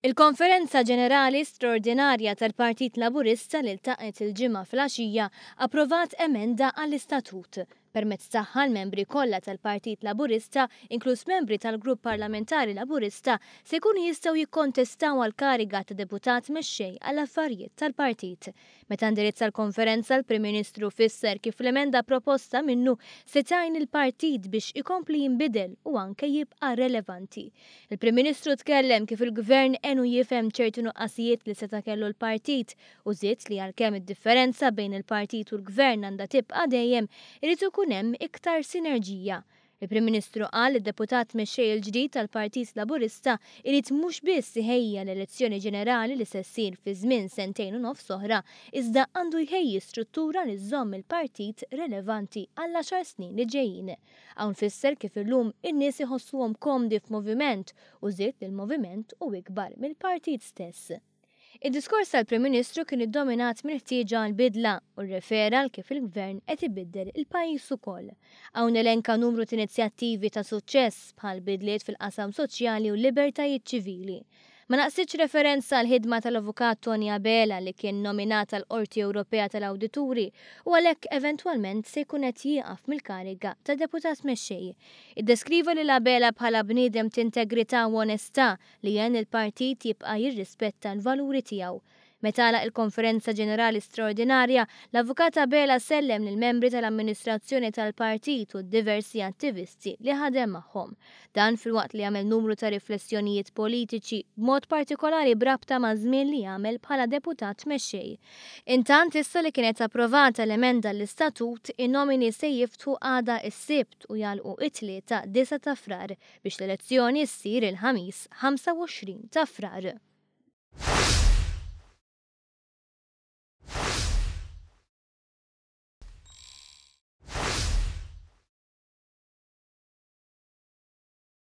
Il-Konferenza Ġenerali Straordinarja tal-Partit Laburista li ltaqgħet il-Ġimgħa filgħaxija approvat emenda għall-istatut. Permezz tagħha l-membri kollha tal-Partit Laburista, inkluż membri tal-Grupp Parlamentari Laburista, se jkunu jistgħu jikkontestaw għall-kariga ta' Deputat Mexxej għall-Affarijiet tal-Partit. Meta indirizza l-konferenza l-Prim Ministru fisser kif l-emenda proposta minnu se tgħin il-partit biex ikompli jinbidel u anke jibqa' relevanti. Il-Prim Ministru tkellem kif il-Gvern għenu jifhem ċerti nuqqasijiet li seta' kellu l-partit u żied li għalkemm id-differenza bejn il-partit u l-Gvern għandha tibqa' dejjem, irid ikun hemm iktar sinerġija. Il-Prim Ministru qal li d-Deputat Mexxej il-ġdid tal-Partit Laburista irid mhux biss iħejji għall-elezzjoni ġenerali li se ssir fi żmien sentejn u nofs oħra, iżda għandu jħejji struttura li żżomm il-partit relevanti għall-għaxar snin li ġejjin. Hawn fisser kif illum in-nies iħossuhom komdi f'moviment u żied li l-moviment hu ikbar mill-partit stess. Id-diskors tal-Prim Ministru kien iddominat mill-ħtieġa għal bidla u rrefera għal kif il-Gvern qed ibiddel il-pajjiż ukoll. Hawn elenka numru t'inizjattivi ta' suċċess bħal bidliet fil-qasam soċjali u libertajiet ċivili. Ma naqsitx referenza għall-ħidma tal-Avukat Tony Abela li kien nominat għall-Qorti Ewropea tal-Awdituri u għalhekk eventwalment se jkun qed jieqaf mill-kariga ta' Deputat Mexxej. Iddeskriva lil Abela bħala bniedem t'integrità u onestà li għen il-partit jibqa' jirrispetta l-valuri tiegħu. Meta għalaq il-Konferenza Ġenerali Straordinarja, l-Avukat Abela sellem lill-membri tal-amministrazzjoni tal-partit u d-diversi attivisti li ħadem magħhom. Dan filwaqt li għamel numru ta' riflessjonijiet politiċi, b'mod partikolari b'rabta maż-żmien li għamel bħala Deputat Mexxej. Intant, issa li kienet approvata l-emenda għall-istatut, in-nomini se jiftħu għada s-Sibt u jagħlqu it-Tlieta 9 ta' Frar biex l-elezzjoni ssir il-Ħamis 25 ta' Frar.